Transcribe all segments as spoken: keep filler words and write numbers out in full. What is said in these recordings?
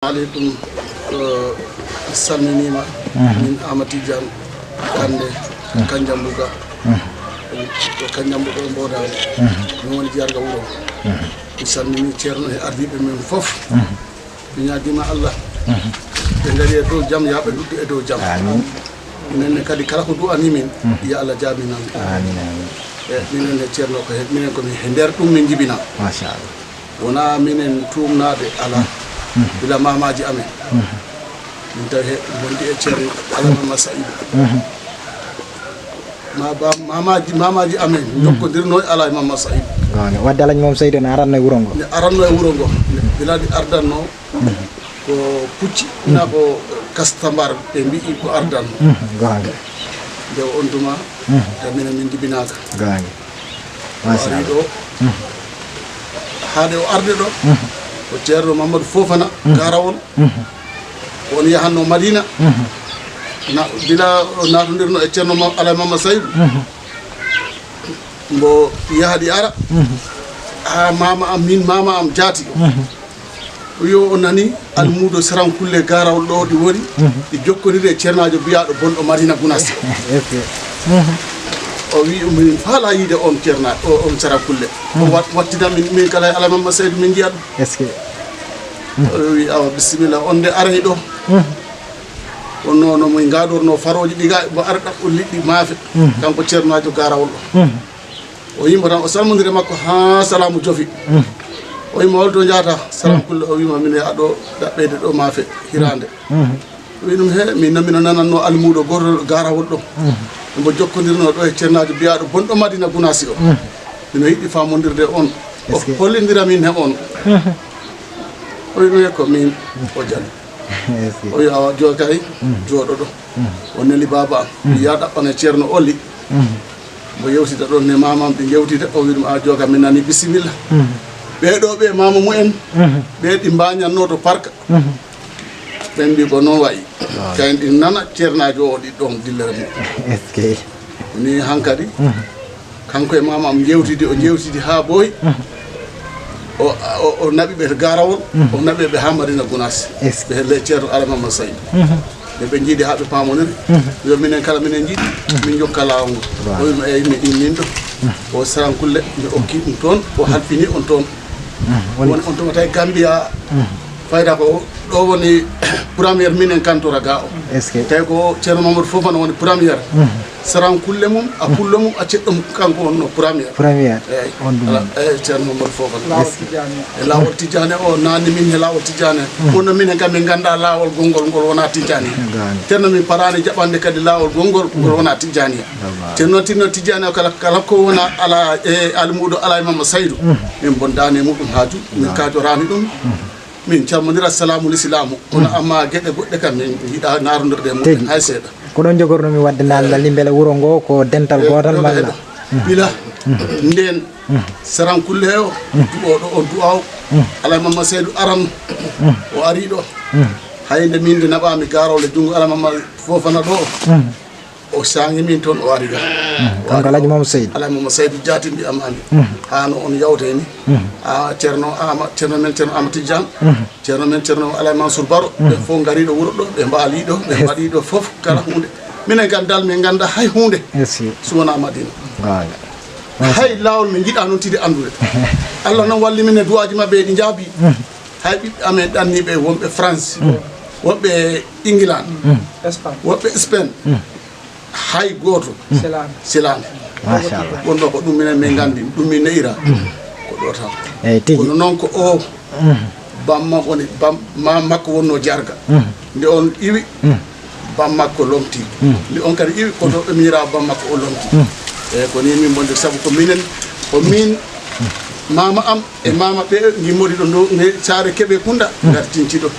Aleykum. Eh, salminiima. Min Amati Diane Kande, Kanjambuga. To Kanjambuga, Mbodaani. Mi woni Jarga wuro. Mi salmini Ceerno e ardiiɓe men fof. Mi ñaagiima Allah. Ɓe ngari e dow jam, yaa ɓe nduttu e dow jam. Amin. Minen ne kadi, kala ko du'anii min, yo Allah jaabin amin. Amin, amin. E minen ne Ceerno ko he, minen ko mi he nder ɗum min njibinaa. Machallah. Wonaa minen tuumnaade alaa. Bila maamaaji amen. Min tawi he, ngonndi e Ceerno Alhaji Mamma Saïd. Ma ba, maamaaji, maamaaji amen njokkondirno e Alhaji Mamma Saïd. Goonga. Wadde Alhaji Mamma Saïd ne aranno e wuro ngo. Ne aranno e wuro ngo. Bila ɗi ardanno ko pucci, ina ko kastambar ɓe mbi'i ko ardanno. Goonga. Nde o on tuma, tan minen min njibinaaka. Goonga. O ari ɗo. Haade o arde ɗo, ko Ceerno Mamadou Fofana, Garawol. Ko on yahanno Madina. Na, bila o naatondirno e Ceerno Ma, Alhaji Mamma Saïd. Mbo yaha ɗi ara. Ha maama am, min maama am jaati. O yo o nani almuudo Sarankulle Garawol ɗo ɗi woni, ɗi jokkondir e ceernaajo biyaaɗo bonɗo Madina Gunaas. O wi, "Min faala yiide on ceerna, o, on Sarankulle." O wat, wattina min, min kala e Alhaji Mamma Saïd min njiya ɗum. O wi, "Awa, bisimilla, on nde aray ɗo." Kono no min ngaadorno farooji ɗi ga, mo ara ɗaɓɓo liɗɗi maafe. Kanko ceernaajo Garawol ɗo. O yimo tan, o salmondiri e makko haa salaamu jofi. O yimo, "Hol to njahata?" Sarankulle o wimo, "Min e aɗo ɗaɓɓeyde ɗo maafe hiraande." O wi ɗum, "He, min noon mino nananno almuudo gooto Garawol ɗo. Mbo jokkondirno ɗo e ceernaajo biyaaɗo bonɗo Madina Gunaasi o. Mino yiɗi faamondirde on. O hollindira min he on." O wi ɗum, "He ko min." O jali. O wi, "Awa, jookay, jooɗo ɗo." O neli baaba am. Wi, "Yaa ɗaɓɓane Ceerno Oli." Mbo yewtida ɗon ne maama am, ɓe njewtida, o wi ɗum, "A jooga, min nani, bisimilla." Ɓee ɗo ɓe maama mumen, ɓe ɗi mbañatno to parka. Ɓen mbi ko noon wayi. Kayen ɗi nana ceernaajo o ɗi ɗon dillere mum. Ni hankadi, kanko e maama am njewtidi, o njewtidi haa booyi. O, o, o naɓi ɓe to Garawol, o naɓi ɓe haa Madina Gunaas. Ɓe helle Ceerno Alhaji Mamma Saïd. Nde ɓe njiidi haa ɓe paamoniri, yo minen kala minen njiɗi, min njokka laawol ngol. O wi mo, "Eey, mi ɗin min ɗo." O Sarankulle, mi okki ɗum toon, o halfini on toon. Woni on tuma tawi Gambia, fayda ko ɗo woni première minen kantora ga o. Tawi ko Ceerno Mamadou Fofana woni première. Sarankulle mum, a pullo mum, a ceɗɗo mum, kanko wonno première. Première. Eey. On ɗum. Ala, eey, Ceerno Mamadou Fof. Laawol Tijjaani. E laawol Tijjaani o, naani min e laawol Tijjaani. Kono minen kam min nganndaa laawol gonngol ngol wonaa Tijjaani. Ceerno min paraani jaɓande kadi laawol gonngol ngol wonaa Tijjaani. Ceerno tinno Tijjaani o kala, kala ko wona ala e almuudo Alaa Imam Saydu. Min bondaani e muɗum haaju, min kaajoraani ɗum. Min calmondira salaamu lislaamu, kono amma geɗe goɗɗe kam min njiɗa naarondirde e mumen hay seeɗa. Ko ɗon jogorno mi waɗde naal ngal ni, mbele wuro ngo ko dental gootal malla? Bila ndeen Sarankulle o du'ooɗo on du'aaw, Alaa Imam Saydu aran o ari ɗo. Hay nde min nde naɓaami Garawol e junngo Alaa Imam Fofana ɗo. O saŋi min toon, o ari ga. Kanko Alhaji Mamadou Saydu. Alhaji Mamadou Saydu jaatimɓe am ami. Haa no on yawtee ni. Haa Ceerno Ama, Ceerno men Ceerno Ama Tijjaan. Ceerno men Ceerno Alhaji Mansour Baro. Ɓe fof ngari ɗo wuro ɗo, ɓe mbaali ɗo, ɓe mbaɗi ɗo fof kala huunde. Minen kam dal min nganndaa hay huunde. Si wonaa Madina. Hay laawol min njiɗaa noon tide anndude. Allah noon walli min e du'aaji maɓɓe ɗi njaabi. Hay ɓiɓɓe amen ɗanniiɓe wonɓe France, wonɓe England, woɓɓe Spain, hay gooto selaani. Machallah. Wonno ko ɗum minen min nganndi, ɗum min neyira. Ko ɗo tan. Eyi, tigi. Kono noon ko o bamma woni, bam, ma makko wonno Jarga. Nde on iwi, bam makko lomti. Nde on kadi iwi, ko ɗo ɓe miñira bam makko o lomti. Eyi, ko ni min mbondir, sabu ko minen, ko min, mama am, e mama ɓe ngimmori ɗo ndo, nge saare Keɓe Kunda, ngartinci ɗo.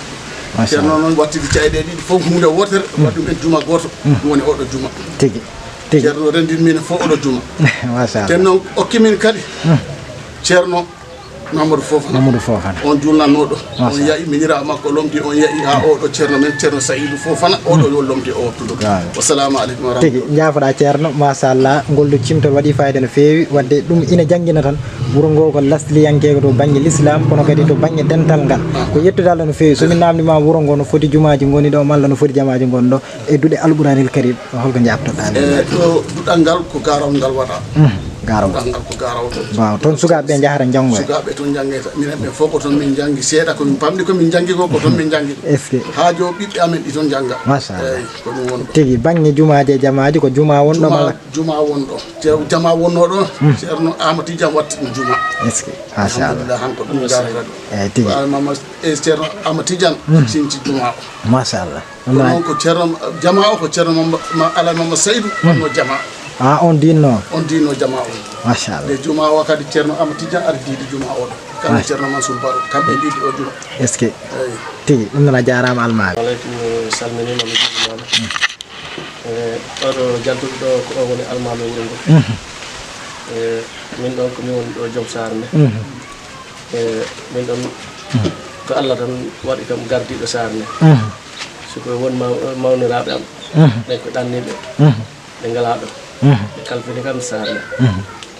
Machallah. Ceerno noon wattidi cayɗe ɗiɗi fof huunde wootere, waɗi ɗum e juma gooto, ɗum woni oɗo juma. Tigi, tigi. Ceerno renndin min fof oɗo juma. Machallah. Ceerno okki min kadi. Ceerno Mamadou Fofana. Mamadou Fofana. On julnannooɗo. On yahi, miñiraa makko lomti, on yahi haa oɗo ceerno men, ceerno Saïdou Fofana, oɗo yo lomti o wattude. Wassalamu aleykum wa rahmatullahi. Tigi, njaafoɗaa ceerno, machallah, ngol ɗo cimtol waɗi fayida no feewi, wadde ɗum ina janngina tan. Wuro ngo ko lasliyankeeko to bannge l'islam, kono kadi to bannge dental ngal. Ko yettude Allah no feewi. So min naamndiima wuro ngo no foti jumaaji ngoni ɗo, malla no foti jamaaji ngoni ɗo, e duɗe Alquraanil Karim, holko njaabtoɗaa nde? E ɗo duɗal ngal ko gaarawol ngal waɗaa. Gaarawol. Duɗal ngal ko gaarawol. Waaw, toon sukaaɓe ɓe njahata njanngoya. Sukaaɓe toon njanngeta. Minen ɓe fof ko toon min njanngi. Seeɗa ko min pamɗi ko min njanngi ko, ko toon min njanngi. Est-ce que? Haa jo ɓiɓɓe amen ɗi toon njannga. Machallah. Eeyi, ko ɗum woni. Tigi, bannge jumaaji e jamaaji ko jumaa wonɗo malla? Jumaa wonɗo. Ceerno jamaa wonnoo ɗo, Ceerno Amadou Tidiane watti ɗum jumaa. Est-ce que? Machallah. Alhamdulillah, han ko ɗum ngarata ɗo. Eeyi, tigi. Baaba Mama, e Ceerno Amadou Tidiane sinci jumaa o. Machallah. Ko noon ko Ceerno, jamaa o ko Ceerno Mamba, ma, Alhaji Mamba Seydou wonno jamaa o. Ah, on diinno? On diinno jamaa o. Machallah. Nde jumaa o kadi Ceerno Amadou Tidiane ari diidi jumaa o ɗo. Kamɓe Ceerno Mansour Baro, kamɓe diidi o jumaa. Est-ce que? Eeyi. Tigi, ɗum noon a jaaraama almaami. Aleykum, salminiima, mi juuriima. E, oɗo jantuɗo ɗo ko o woni almaami wuro ngo. E, min ɗon ko min woni ɗo joom saare nde. E, min ɗon ko Allah tan waɗi kam gardiiɗo saare nde. So ko won maw-, mawniraaɓe am, ɓen ko ɗanniiɓe, ɓe ngalaa ɗo. Ɓe kalfini kam saare nde.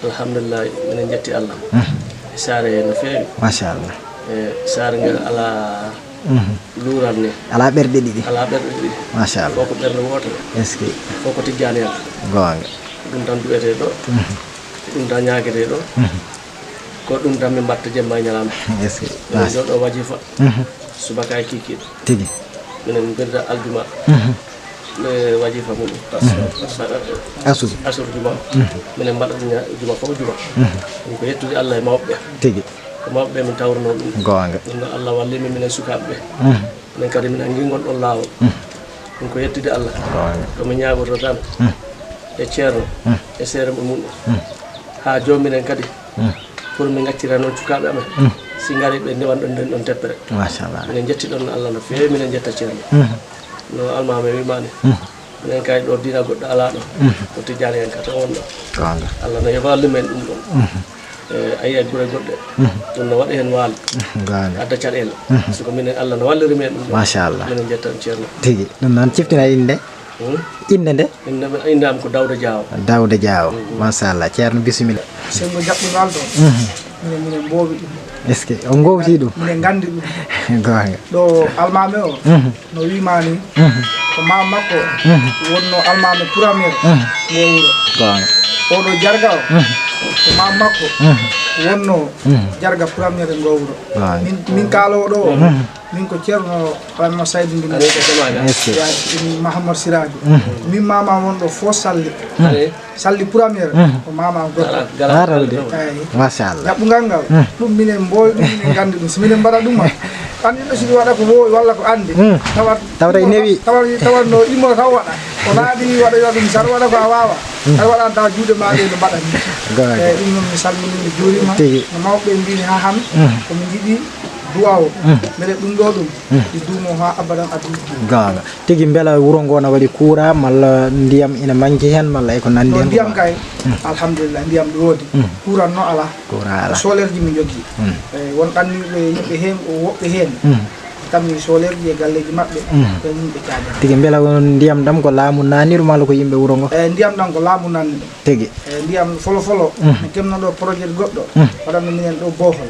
Alhamdulillahi, minen njetti Allah. E saare no feewi. Machallah. E saare ngal alaa luural ni. Alaa ɓerɗe ɗiɗi. Alaa ɓerɗe ɗiɗi. Machallah. Fof ko ɓernde wootere. Est-ce que? Fof ko tijjaani en. Goonga. Ɗum tan duwetee ɗo. Ɗum tan ñaagetee ɗo. Ko ɗum tan min mbaɗta jemma e ñalaande. Est-ce que? Min ɗo ɗo wajifa. Subaka e kikiiɗe. Tigi. Minen mbirda aljuma. E wajifa mum. Asuru. Asuru juma. Minen mbaɗa ɗum ña-, juma fof juma. Ɗum ko yettude Allah e mawɓe. Tigi. Ko mawɓe ɓe min tawruno ɗum. Goonga. Ɗum noon Allah walli min, minen sukaaɓe ɓe. Minen kadi minen ngi ngon ɗon laawol. Ɗum ko yettude Allah. Goonga. Ko mi ñaagoto tan e ceerno e seere mum. Haa jooni minen kadi pour min ngaccira noon cukaaɓe amen. Si ngari ɓe ndewan ɗon nden ɗon teppere. Machallah. Minen njetti ɗon Allah no feewi, minen njetta ceerno. No almaami wiimaani. Minen kay ɗo diina goɗɗo alaa ɗo. Ko tijjaani en ka tan wonɗo. Goonga. Allah no yoɓa wallu men ɗum ɗon. E, a yiyay gure goɗɗe. Ɗum no waɗi heen waalo. Goonga. Adda caɗeele. So ko minen Allah no walliri men ɗum ɗon. Machallah. Minen njetta ceerno. Tigi. Ɗum noon ciftina innde. Hmm? Innde nde? Innde, innde am ko Dawda Diaw. Dawda Diaw. Machallah. Ceerno, bisimilla. Senngo jaɓɓungal ɗo. Minen, minen mboowi ɗum. Est-ce que on ngowti ɗum? Minen nganndi ɗum. Goonga. Ɗo almaami o no wiimaa ni, ko maam makko wonno almaami premier ngo wuro. Goonga. Oɗo jarga o, ko maam makko wonno jarga premier ngo wuro. Goonga. Min, min kaaloowo ɗo o, min ko Ceerno Ibrahima Saydu Ndimmi. Est-ce que? Yaani, Mahamad Siraju. Min maama wonɗo fof salli. Salli premier, ko maama am gorko. Haa tawde. Eeyi. Machallah. Jaɓɓungal ngal, ɗum minen mboowi ɗum, minen nganndi ɗum. So minen mbaɗa ɗum, anndi ɗo si ɗum waɗa ko woowi walla ko anndi. Tawat, tawata e newi. Tawat, tawat no immo taw waɗa. Ko naadi waɗa yo ɗum, so aɗa waɗa ko a waawa. Aɗa waɗa tawa juuɗe ma ɗe no mbaɗa ni. Goonga. Eeyi, ɗum noon mi salmini, mi juurima. Tigi. No mawɓe mbini haa han, ko mi njiɗi duwaw. Mbele ɗum ɗo ɗum, ɗi duumo haa abadan abadan. Goonga. Tigi, mbela wuro ngo na waɗi kuura, malla ndiyam ina manki heen, malla e ko nanndi heen? No, ndiyam kay, alhamdulillah, ndiyam ɗo woodi. Kuuran no alaa. Kuura alaa. Soleerji min njogii. Eeyi, won ɗanniiɓe yimɓe heen, o woɓɓe heen. Tammi soleerji e galleeji maɓɓe, ɓe yimɓe caajan. Tigi, mbela on ndiyam ɗam ko laamu nanni ɗum, malla ko yimɓe wuro ngo? Eeyi, ndiyam ɗam ko laamu nanni ɗum. Tigi. Eeyi, ndiyam folo folo, mi kemno ɗo projet goɗɗo, waɗanno minen ɗo bohol.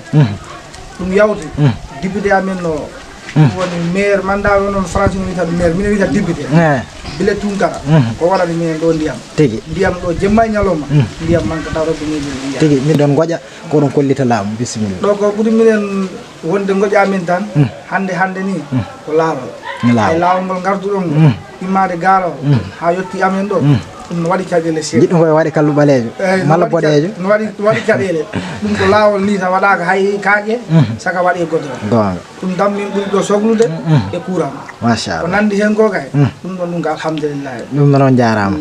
Ɗum yawti, député amen no, ɗum woni maire, manda o noon Français no wiyata ɗum maire, minen wiyata député. Eeyi. Bile Tunkara, ko waɗani minen ɗo ndiyam. Tigi. Ndiyam ɗo jemma e ñalawma, ndiyam manka taw rewɓe minen ndiyam. Tigi, miɗon ngoƴa, ko oɗon kollita laamu, bisimilla. Ɗo ko ɓuri minen wonde ngoƴa min tan, hannde, hannde ni, ko laawol. Laawol. Ay laawol ngol ngarduɗon ngol, immaade Gaarawol, haa yotti amen ɗo, ɗum no waɗi caɗeele seeɗa. Jiɗɗo koye waɗi kallu ɓaleejo, eeyi, no malla waɗi ca-, boɗeejo. No waɗi, no waɗi caɗeele. Ɗum ko laawol ni tan waɗaaka hay kaaƴe, saka waɗi e goddora. Goonga. Ɗum tan min ɓuri ɗo soglude e courant. Machallah. Ko nanndi heen ko kay, ɗum ɗon ɗum ko alhamdulillahi. Ɗum noon on jaaraama.